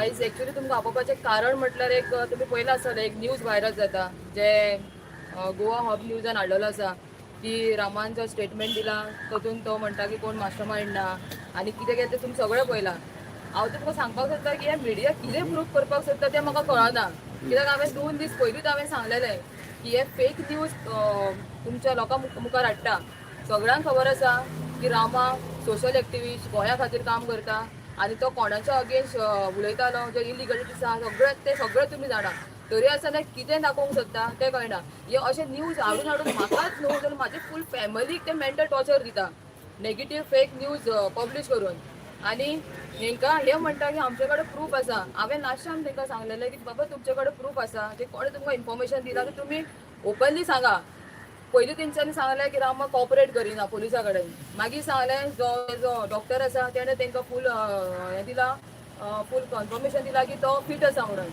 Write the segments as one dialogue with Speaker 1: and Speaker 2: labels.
Speaker 1: आयज एक्चुली तुमकां आपोवपाचें कारण म्हटल्यार एक तुमी पळयलां आसतलें, एक न्यूज व्हायरल जाता जे गोवा हब न्यूजान हाडलेलो आसा की रामान जो स्टेटमेंट दिला तातूंत तो म्हणटा की कोण मास्टर मायंड ना आनी कितें कितें तें तुमी सगळें पळयलां. हांव तुमकां सांगपाक सोदता की हे मिडिया कितें प्रूफ करपाक सोदता तें म्हाका कळना, कित्याक हांवें 2 दीस पयलींच हांवें सांगलेलें की हे फेक न्यूज तुमच्या लोकां मुखार हाडटा. सगळ्यांक खबर आसा की रामा सोशल एक्टिविस्ट, गोंया खातीर काम करता आनी तो कोणाच्या अगेन्स्ट उलयतालो, जे इलिगलिटीज आसा सगळें, तें सगळें तुमी जाणा. तरी आसतना कितें दाखोवंक सोदता तें कळना. हे अशें न्यूज हाडून हाडून म्हाकाच न्हू जाल्यार म्हाजे फूल फॅमिलीक ते मेंटल टॉर्चर दिता, नेगेटीव फेक न्यूज पब्लीश करून. आनी हेंकां हे म्हणटा की आमचे कडेन प्रूफ आसा. हांवें लास्ट टायम तांकां सांगलेलें की बाबा, तुमचे कडेन प्रूफ आसा, जे कोणें तुमकां इन्फॉर्मेशन दिला ते तुमी ओपनली सांगा. पयलीं तेंच्यांनी सांगलें की रामा कॉपरेट करिना पुलिसा कडेन. मागीर सांगलें जो जो डॉक्टर आसा तेणें तांकां फूल हें दिलां, फूल कन्फर्मेशन दिलां की तो फिट आसा म्हणून.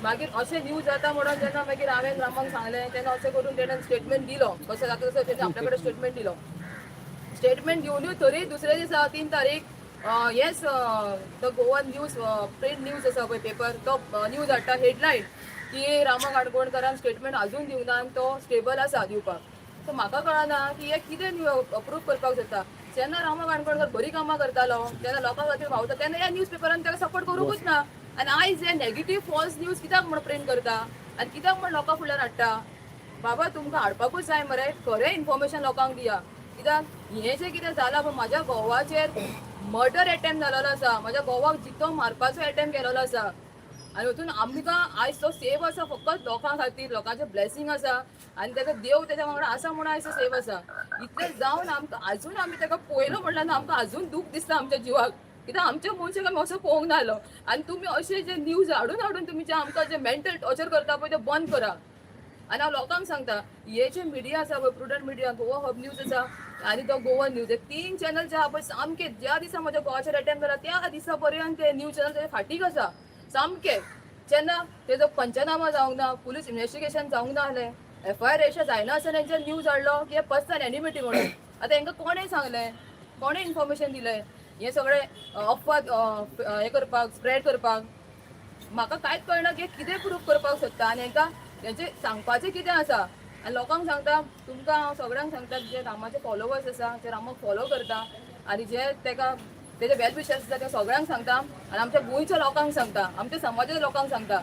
Speaker 1: मागीर अशें न्यूज जाता म्हणून जेन्ना मागीर हांवें रामाक सांगलें तेन्ना अशें करून तेणें स्टेटमेंट दिलो. कशें जाता तसो तेणें आपल्या कडेन स्टेटमेंट दिलो. स्टेटमेंट घेवनूय तरी दुसऱ्या दिसा 3 तारीख येस the Goan news, print news आसा पळय पेपर, तो न्यूज हाडटा हेडलायन की रामा काणकोणकारान स्टेटमेंट अजून दिवना आनी तो स्टेबल आसा दिवपाक. सो म्हाका कळना की हे कितें प्रूफ करपाक सोदता. जेन्ना रामा काणकोणकर बरी कामां करतालो, जेन्ना लोकां खातीर वावता, तेन्ना ह्या न्यूज पेपरान ताका सपोर्ट करूंकूच ना. आनी आयज हे नेगेटीव फॉल्स न्यूज कित्याक म्हण प्रिंट करता आनी कित्याक म्हण लोकां फुडल्यान हाडटा? बाबा, तुमकां हाडपाकूच जाय मरे, खरें इन्फॉर्मेशन लोकांक दिया. कित्याक हें जें कितें जालां पळय, म्हाज्या घोवाचेर मर्डर एटेम्प्ट जालेलो आसा, म्हाज्या घोवाक जितो मारपाचो एटेम्प्ट केलेलो आसा आनी वचून आमकां आयज तो सेव आसा फकत लोकां खातीर, लोकांचें ब्लेसिंग आसा आनी ताका देव तेच्या वांगडा आसा म्हणून आयज तो सेव आसा. इतलें जावन आमकां अजून आमी ताका पळयलो म्हणल्यार आमकां अजून दूख दिसता आमच्या जिवाक, कित्याक आमच्या मनशाक आमी असो पळोवंक नासलो. आनी तुमी अशे जे न्यूज हाडून हाडून तुमी जे आमकां जे मेंटल टॉर्चर करता पळय, ते बंद करा. आनी हांव लोकांक सांगता, हे जे मिडिया आसा पळय, prudent media, Goa hub news आसा आनी तो गोवा न्यूज, हे तीन चॅनल जे आहा पळय, सामके ज्या दिसा म्हज्या घोवाचेर अटेम्प्ट जाला त्या दिसा पर्यंत ते न्यूज चॅनल तेजे फाटीक आसा सामके. जेन्ना तेजो पंचनामा जावंक ना, पुलीस इन्वेस्टिगेशन जावंक ना आहलें, एफआयआर रजिस्टर जायना आसतना तेंच्यान न्यूज हाडलो की हे पर्सनल एनिमिटी म्हणून. आतां हेंकां कोणें सांगलें, कोणें इन्फॉर्मेशन दिलें हें सगळें अफवा हें करपाक, स्प्रेड करपाक? म्हाका कांयच कळना की कितें प्रूफ करपाक सोदता आनी हेंकां हेंचें सांगपाचें कितें आसा. आनी लोकांक सांगता, तुमकां हांव सगळ्यांक सांगता, जे रामाचे फॉलोवर्स आसा, जे रामाक फॉलो करता आनी जे तेका तेजे वेल विशर्स आसा, ते सगळ्यांक सांगता आनी आमच्या गोंयच्या लोकांक सांगता, आमच्या समाजाच्या लोकांक सांगता,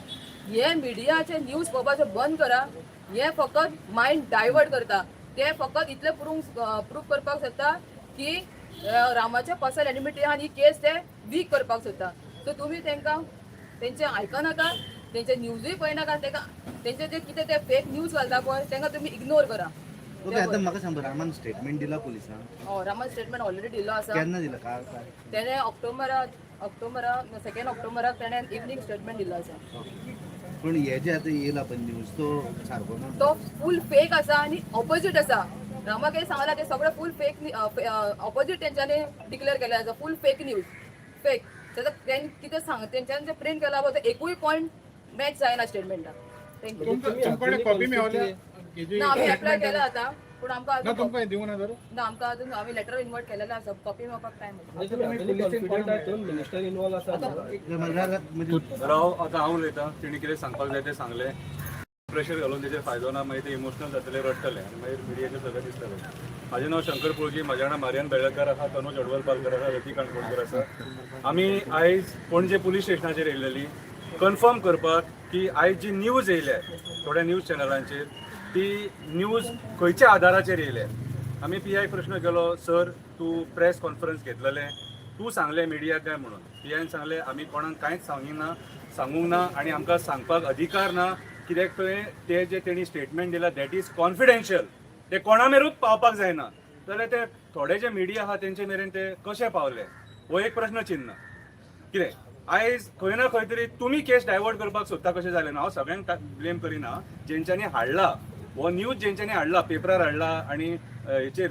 Speaker 1: हे मिडियाचे न्यूज पळोवपाचें बंद करा. हे फकत मायंड डायवर्ट करता. ते फकत इतलें प्रूफ प्रूफ करपाक सोदता की रामाचे पर्सनल एनिमिटी आनी ही केस ते वीक करपाक सोदता. सो तुमी तांकां तेंचे आयकनाका, तेंचे न्यूजूय पळयनाका. तेका तेंचे जे कितें ते फेक न्यूज घालता पळय, तांकां तुमी इग्नोर करा.
Speaker 2: ओके, आता म्हाका सांग, रामान स्टेटमेंट दिला पुलिसांक?
Speaker 1: हय, रामान स्टेटमेंट ऑलरेडी दिल्लो आसा.
Speaker 2: केन्ना दिला, काय काय?
Speaker 1: तेणे ऑक्टोबराक, 2 ऑक्टोबराक तेणे इवनींग स्टेटमेंट दिल्लो आसा.
Speaker 2: पण हे जे आता येयला पळय न्यूज, तो सारको ना?
Speaker 1: तो फूल फेक आसा आनी ऑपोजीट आसा. रामा कितें सांगला ते सगळें फूल फेक, ऑपोजीट तेंच्यांनी डिक्लेअर केलें आसा. फूल फेक न्यूज, फेक. तेजो तेणी कितें सांग, तेंच्यांनी जे प्रिंट केला पळय, तो एकूय पॉयंट मॅच जायना स्टेटमेंटाक. Thank you.
Speaker 3: तुमकां कॉपी मेवल्या?
Speaker 1: ना, आमी एप्लाय केला आतां, पूण आमकां
Speaker 3: ना.
Speaker 1: अजून
Speaker 3: तुमकां दिवंक ना तर?
Speaker 1: ना, आमकां अजून आमी लेटर इन्वर्ट केलेलें आसा, कॉपी मेळपाक टायम.
Speaker 4: मिनिस्टर इन्वॉल्व आसा.
Speaker 2: म्हणजे
Speaker 5: राव, आतां हांव उलयतां. तेणी कितें सांगपाक जाय तें सांगलें. प्रेशर घालून तेजेर फायदो ना. मागीर ते इमोशनल जातले, रडटले आनी मागीर मिडियाचेर सगळें दिसतलें. म्हाजें नांव शंकर पुळकी. म्हाज्या वांगडा मारियन बेळेकर आसा, तनोज अडवल पालकर आसा, रती काणकोणकर आसा. आमी आयज पणजे पुलीस स्टेशनाचेर येयलेली कन्फर्म करपाक की आयज जी न्यूज येयल्या थोड्या न्यूज चॅनलांचेर, ती न्यूज खंयच्या आदाराचेर येयल्या. आमी पी I प्रश्न केलो, सर, तूं प्रेस कॉन्फरन्स घेतलेलें, तूं सांगलें मिडियाक काय म्हणून. पी आयन सांगलें, आमी कोणाक कांयच सांगिना, सांगूंक ना आनी आमकां सांगपाक अधिकार ना, कित्याक तुवें ते जे तेणी स्टेटमेंट दिला, that is confidential. ते कोणा मेरेन पावपाक जायना. जाल्यार ते थोडे जे मिडिया आहा तेंचे मेरेन ते कशे पावले, हो एक प्रश्न चिन्ह. कितें आयज खंय ना खंय तरी तुमी केस डायवर्ट करपाक सोदता कशें जालें ना. हांव सगळ्यांक ब्लेम करिना. जेंच्यांनी हाडला हो न्यूज, जेंच्यांनी हाडला, पेपरार हाडला आनी हेचेर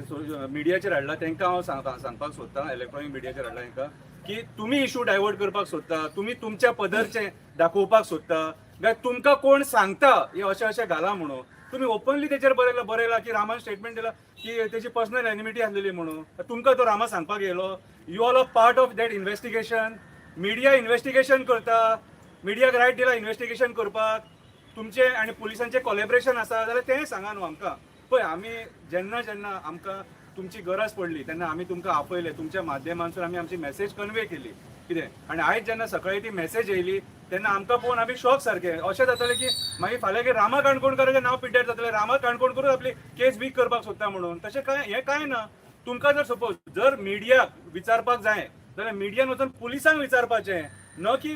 Speaker 5: मिडियाचेर हाडला, तांकां हांव सांगता, सांगपाक सोदता, इलेक्ट्रॉनीक मिडियाचेर हाडला तांकां की तुमी इशू डायवर्ट करपाक सोदता, तुमी तुमच्या पदरचें दाखोवपाक सोदता काय तुमकां कोण सांगता हे अशें अशें घाला म्हणून. तुमी ओपनली तेचेर बरयला बरयला की रामान स्टेटमेंट दिला की तेची पर्सनल एनिमिटी आसलेली म्हणून. तुमकां तो रामा सांगपाक येयलो? You all are part of that investigation. Media investigation करता, मिडियाक रायट दिला इन्व्हेस्टिगेशन करपाक. तुमचें आनी पुलिसांचें कोलॅबरेशन आसा जाल्यार तेंय सांगा न्हू आमकां. पळय, आमी जेन्ना जेन्ना आमकां तुमची गरज पडली तेन्ना आमी तुमकां आपयले, तुमच्या माध्यमांतसून आमी आमची मॅसेज कन्वे केली कितें. आनी आयज जेन्ना सकाळी ती मॅसेज येयली तेन्ना आमकां पळोवन आमी शॉक सारके अशें जातलें की मागीर फाल्यां की रामा काणकोणकाराचें नांव पिड्ड्यार जातलें, रामा काणकोणकरूच आपली केस वीक करपाक सोदता म्हणून. तशें कांय हें कांय ना. तुमकां जर सपोज जर मिडियाक विचारपाक जाय जाल्यार मिडियान वचून पुलिसांक विचारपाचें, न की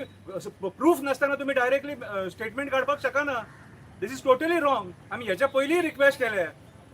Speaker 5: प्रूफ नासतना तुमी डायरेक्टली स्टेटमेंट काडपाक शकना. This is totally wrong. आमी हेच्या पयलीं रिक्वेस्ट केले.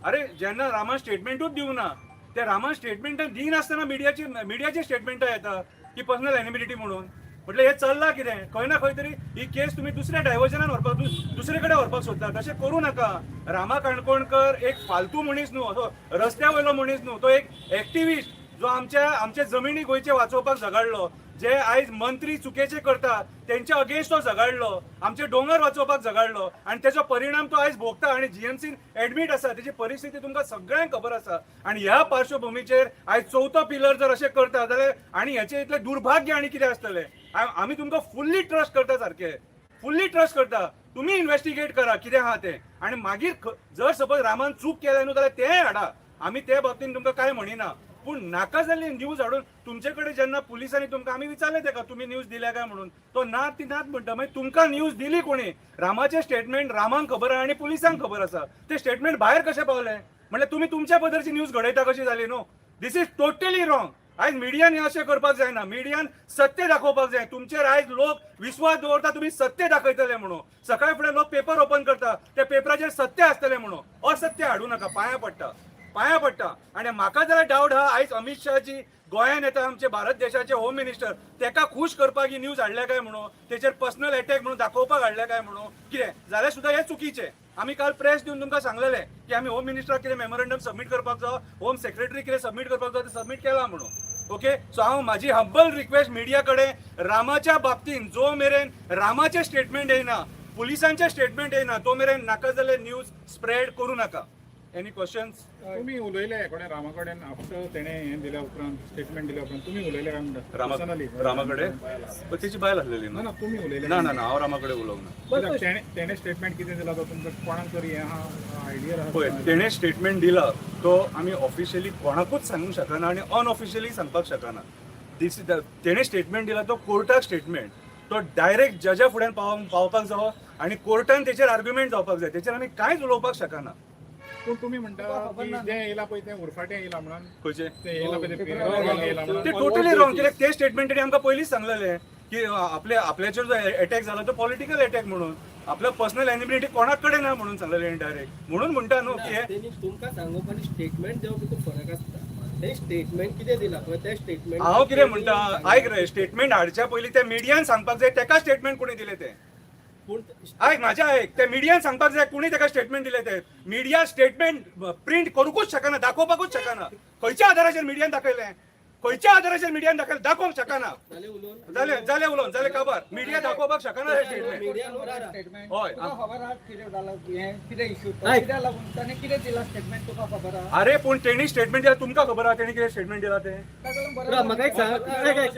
Speaker 5: अरे, जेन्ना रामान स्टेटमेंटूच दिवना, त्या रामान स्टेटमेंट दिनासतना मिडियाची स्टेटमेंटां येता की पर्सनल एनिमिलिटी म्हणून, म्हटल्यार हें चल्लां कितें? खंय ना खंय तरी ही केस तुमी दुसऱ्या डायवर्जनान व्हरपाक, दुसरे कडेन व्हरपाक सोदता. तशें करूं नाका. रामा काणकोणकर एक फालतू मनीस न्हू, असो रस्त्या वयलो मनीस न्हू. तो एक एक्टिविस्ट जो आमच्या आमच्या जमिनी गोंयचे वाचोवपाक झगडलो. जे आयज मंत्री चुकीचे करता तेंच्या अगेन्स्ट तो झगडलो, आमचे दोंगर वाचोवपाक झगडलो आनी तेजो परिणाम तो आयज भोगता आनी जीएमसीन एडमीट आसा. तेजी परिस्थिती तुमकां सगळ्यांक खबर आसा. आनी ह्या पार्श्वभुमीचेर आयज चवथो पिलर जर अशें करता जाल्यार आनी हेचे इतलें दुर्भाग्य आनी कितें आसतलें? आमी तुमकां फुल्ली ट्रस्ट करता, सारके फुल्ली ट्रस्ट करता. तुमी इन्व्हेस्टिगेट करा कितें आहा तें आनी मागीर जर सपोज रामान चूक केल्या न्हू जाल्यार तेंय हाडा. आमी ते बाबतीन तुमकां कांय म्हणिना, पूण नाका जाल्ली न्यूज हाडून तुमचे कडेन जेन्ना पुलिसांनी तुमकां आमी विचारलें तेका, तुमी न्यूज दिल्या काय म्हणून, तो ना ती नात म्हणटा. मागीर तुमकां न्यूज दिली कोणी? रामाचें स्टेटमेंट रामाक खबर आहा आनी पुलिसांक खबर आसा. ते स्टेटमेंट भायर कशें पावलें? म्हणल्यार तुमी तुमच्या पदरची न्यूज घडयता कशी जाली न्हू? This is totally wrong. आयज मिडियान हें अशें करपाक जायना. मिडियान सत्य दाखोवपाक जाय. तुमचेर आयज लोक विस्वास दवरता तुमी सत्य दाखयतले म्हणून. सकाळी फुडें लोक पेपर ओपन करता, त्या पेपराचेर सत्य आसतलें म्हणून. असत्य हाडूं नाका, पांयां पडटा, पांयां पडटा. आनी म्हाका जाल्यार डावट आहा, आयज अमित शहाजी गोंयान येता, आमचे भारत देशाचे होम मिनिस्टर, तेका खूश करपाक ही न्यूज हाडल्या काय म्हणून, तेचेर पर्सनल अटॅक म्हणून दाखोवपाक हाडल्या काय म्हणून कितें जाल्यार सुद्दां हें चुकीचें. आमी काल प्रेस दिवन तुमकां सांगलेलें की आमी होम मिनिस्टराक कितें मेमोरंडम सबमीट करपाक जावो, होम सेक्रेटरी कितें सबमीट करपाक जावो तें सबमीट केलां म्हणून. ओके, सो हांव म्हाजी हंबल रिक्वेस्ट मिडिया कडेन, रामाच्या बाबतीन जो मेरेन रामाचें स्टेटमेंट येयना, पुलिसांचें स्टेटमेंट येयना, तो मेरेन नाका जाल्यार न्यूज स्प्रेड करूं नाका. Any questions?
Speaker 3: तुमी उलयले कोणे रामा कडेन आफ्टर तेणे हें दिल्या उपरांत, स्टेटमेंट दिल्या उपरांत तुमी उलयले काय म्हणटा?
Speaker 5: रामा
Speaker 3: पर्सनली?
Speaker 5: रामा कडेन तेची बायल आसलेली.
Speaker 3: ना.
Speaker 5: न्हू.
Speaker 3: ना, तुमी उलयले?
Speaker 5: ना ना ना, हांव रामा कडेन उलोवंक ना.
Speaker 3: कित्याक तेणे स्टेटमेंट कितें दिला तो तुमकां कोणाक तरी हें आहा, आयडिया आहा?
Speaker 5: पळय, तेणे स्टेटमेंट दिला तो आमी ऑफिशियली कोणाकूच सांगूंक शकना आनी अनऑफिशियली सांगपाक शकना. दीस तेणे स्टेटमेंट दिला तो कोर्टाक स्टेटमेंट, तो डायरेक्ट जजा फुड्यान पावपाक जावो आनी कोर्टान तेचेर आर्ग्युमेंट जावपाक जाय. तेचेर आमी कांयच उलोवपाक शकना.
Speaker 3: पूण तुमी म्हणटा की जें येयला पळय तें उरफाटें येयला म्हणून.
Speaker 5: खंयचें?
Speaker 3: तें येयला पळय तें wrong येयला म्हणून.
Speaker 5: ते टोटली रॉंग, कित्याक ते स्टेटमेंट तेणी आमकां पयलींच सांगलेलें की आपल्या आपल्याचेर जो एटॅक जाला तो पॉलिटिकल एटॅक म्हणून, आपल्या पर्सनल एनिमिटी कोणाक कडेन ना म्हणून सांगलेलें डायरेक्ट. म्हणून म्हणटा न्हू की हे
Speaker 4: तेणी तुमकां सांगप आनी स्टेटमेंट दिवप हितून फरक आसता. तेणी स्टेटमेंट कितें दिला पळय तें स्टेटमेंट.
Speaker 5: हांव कितें म्हणटा आयक रे, स्टेटमेंट हाडच्या पयलीं ते मिडियान सांगपाक जाय तेका स्टेटमेंट कोणी दिलें तें.
Speaker 4: पूण
Speaker 5: आयक, म्हाजें आयक, ते मिडियान सांगपाक जाय कोणी तेका स्टेटमेंट दिलें तें. मिडिया स्टेटमेंट प्रिंट करूंकूच शकना, दाखोवपाकूच शकना. खंयच्या आधाराचेर मिडियान दाखयलें? खंयच्या आधाराचेर मिडियान दाखयलें? दाखोवंक शकना.
Speaker 4: जालें उलोवन?
Speaker 5: जालें, जालें उलोवन, जालें काबार. मिडिया दाखोवपाक शकना हें स्टेटमेंट.
Speaker 4: मिडिया न्हू.
Speaker 5: हय.
Speaker 6: तुका खबर आहा कितें जाला, हें कितें इशू,
Speaker 4: आयक.
Speaker 6: कित्याक लागून ताणें कितें दिलां स्टेटमेंट तुका खबर आहा?
Speaker 5: अरे, पूण तेणी स्टेटमेंट दिला तुमकां खबर आहा तेणी कितें स्टेटमेंट दिला तें?
Speaker 6: ताका लागून बरें.
Speaker 4: बरं, म्हाका एक सांग, आयक, आयक.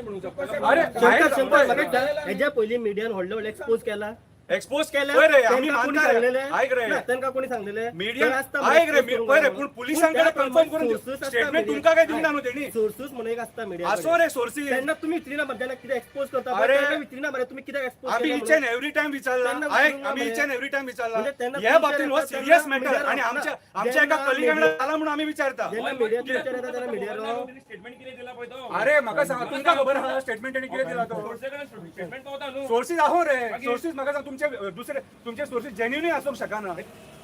Speaker 5: अरे,
Speaker 4: शंकर, शंकर, म्हाका एक सांग, हेज्या पयलीं मिडियान व्हडले व्हडले एक्सपोज केला.
Speaker 5: एक्सपोज
Speaker 4: केल्या.
Speaker 5: पळय रे, आमी
Speaker 4: तांकां कोणी
Speaker 5: मानता रे.
Speaker 4: सांगलेलें?
Speaker 5: आयक रे.
Speaker 4: ना, तांकां कोणी सांगलेलें?
Speaker 5: मीडिया
Speaker 4: तर आसता
Speaker 5: आयक रे,
Speaker 4: expose करूंक
Speaker 5: पळय रे,
Speaker 4: जाय
Speaker 5: पूण
Speaker 4: म्हणून.
Speaker 5: पुलिसांकडे
Speaker 4: पूण त्या
Speaker 5: कन्फर्म करून
Speaker 4: sources आसता
Speaker 5: स्टेटमेंट
Speaker 4: media.
Speaker 5: तुमकां काय दिवंक ना न्हू तेणी.
Speaker 4: सोर्सूस म्हणून एक आसता मिडिया.
Speaker 5: आसो रे सोर्सीस.
Speaker 4: तेन्ना तुमी विचारिना मरे, जेन्ना कितें एक्सपोज करता
Speaker 5: अरे,
Speaker 4: तेन्ना विचारिना मरे तुमी कित्याक एक्सपोज.
Speaker 5: आमी इच एंड एव्हरी टायम विचारला.
Speaker 4: तेन्ना
Speaker 5: आयक,
Speaker 4: विचारूंक ना
Speaker 5: आमी
Speaker 4: मरे.
Speaker 5: इच एंड एव्हरी टायम विचारला.
Speaker 4: म्हणजे तेन्ना
Speaker 5: ह्या बाबतीत हो
Speaker 4: तुमचेर
Speaker 5: सिरियस
Speaker 4: तेन्ना
Speaker 5: मॅटर आणि
Speaker 4: media
Speaker 5: आमच्या
Speaker 4: ना.
Speaker 5: आमच्या एका
Speaker 4: जेन्ना
Speaker 5: कलिगांना
Speaker 4: media-
Speaker 5: जाला म्हणून आमी विचारता.
Speaker 4: जेन्ना मिडिया तुमचेर येता तेन्ना मिडिया
Speaker 7: स्टेटमेंट कितें दिला पळय तो.
Speaker 5: अरे, म्हाका सांगा, तुमकां खबर आहा स्टेटमेंट तेणी कितें दिला तो?
Speaker 7: स्टेटमेंट पावता न्हू.
Speaker 5: सोर्सीस आहो रे, सोर्सीस. म्हाका सांग, तुमचे दुसरे तुमचे सोर्सीस जेन्युनूय आसूंक शकना.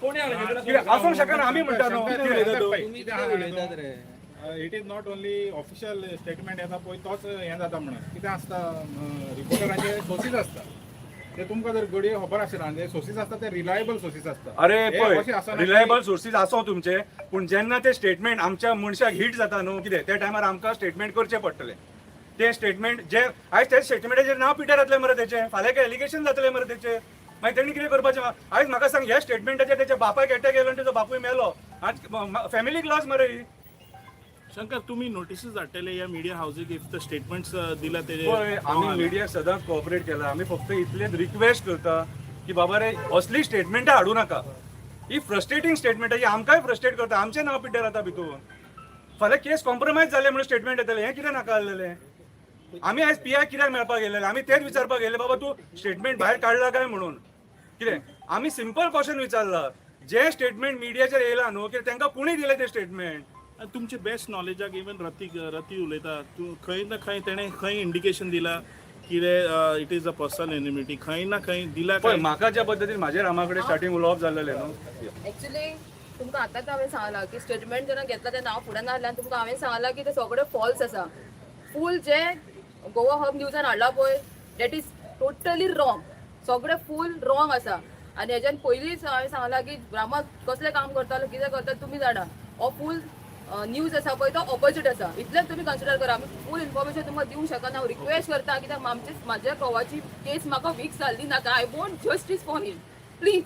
Speaker 5: कित्याक आसूंक शकना आमी म्हणटा न्हू. कितें?
Speaker 3: It is not only official statement येता पळय तोच हें जाता म्हणून. कितें आसता, रिपोर्टरांचे सोर्सीस आसता, ते तुमकां जर घडये खबर आसना, ते सोर्सीस आसता, ते रिलायबल सोर्सीस आसता.
Speaker 5: अरे,
Speaker 3: हे अशें
Speaker 5: पळय,
Speaker 3: आसना की-
Speaker 5: रिलायबल सोर्सीस आसो तुमचे, पूण जेन्ना ते स्टेटमेंट आमच्या मनशाक हिट जाता न्हू कितें, त्या टायमार आमकां स्टेटमेंट करचें पडटलें. ते स्टेटमेंट जे आयज त्या स्टेटमेंटाचेर नांव पिड्ड्यार जातलें मरे तेचें, फाल्यां एलिगेशन जातलें मरे तेचेर. मागीर तेणी कितें करपाचें? आयज म्हाका सांग, ह्या स्टेटमेंटाचेर तेच्या बापायक एटॅक येयलो आनी तेजो बापूय मेलो, आज फॅमिलीक लॉस मरे ही.
Speaker 8: शंकर, तुम्ही नोटिसीस धाडटले ह्या मिडिया हावजीक if the statements दिला तेजे?
Speaker 5: पळय, आमी मिडियाक सदांच कॉपरेट केला. आमी फक्त इतलेच रिक्वेस्ट करता की बाबा रे, असली स्टेटमेंटां हाडूं नाका. ही फ्रस्ट्रेटींग स्टेटमेंट, ही आमकांय फ्रस्ट्रेट करता. आमचें नांव पिड्ड्यार जाता भितून. फाल्यां केस कॉम्प्रोमायज जालें म्हणून स्टेटमेंट येतलें, हें कितें नाका जाल्लें? आमी आयज पी I कित्याक मेळपाक गेलेले? आमी तेच विचारपाक गेले, बाबा तूं स्टेटमेंट भायर काडला काय म्हणून. कितें आमी सिंपल क्वेश्चन विचारला, जे स्टेटमेंट मिडियाचेर येयला न्हू, की तांकां कोणी दिलें तें स्टेटमेंट?
Speaker 8: आनी तुमचे बेस्ट नॉलेजाक, इवन रती, रती उलयता, तूं खंय ना खंय तेणें खंय इंडिकेशन दिला कितें it is a personal enmity, खंय ना खंय दिला
Speaker 5: पळय,
Speaker 8: काय?
Speaker 5: म्हाका ज्या पद्दतीन म्हाजे रामा कडेन स्टार्टींग उलोवप जाल्लें न्हू.
Speaker 1: एक्चुली तुमकां आतांच हांवें सांगलां की स्टेटमेंट जेन्ना घेतला तेन्ना हांव फुडें नासलें आनी तुमकां हांवें सांगलां की ते सगळें फॉल्स आसा. फूल जे गोवा हब न्यूजान हाडला पळय, that is totally wrong. सगळें फूल रॉंग आसा. आनी हेज्यान पयलींच हांवें सांगलां की रामा कसलें काम करतालो, कितें करता तुमी जाणा. हो फूल न्यूज आसा पळय, तो ऑपोजीट आसा. इतलेंच तुमी कन्सिडर करा. आमी फूल इन्फॉर्मेशन तुमकां दिवंक शकना. हांव रिक्वेस्ट करता, कित्याक आमचे म्हाज्या घोवाची केस म्हाका वीक जाल्ली नाका. I want justice for him, please.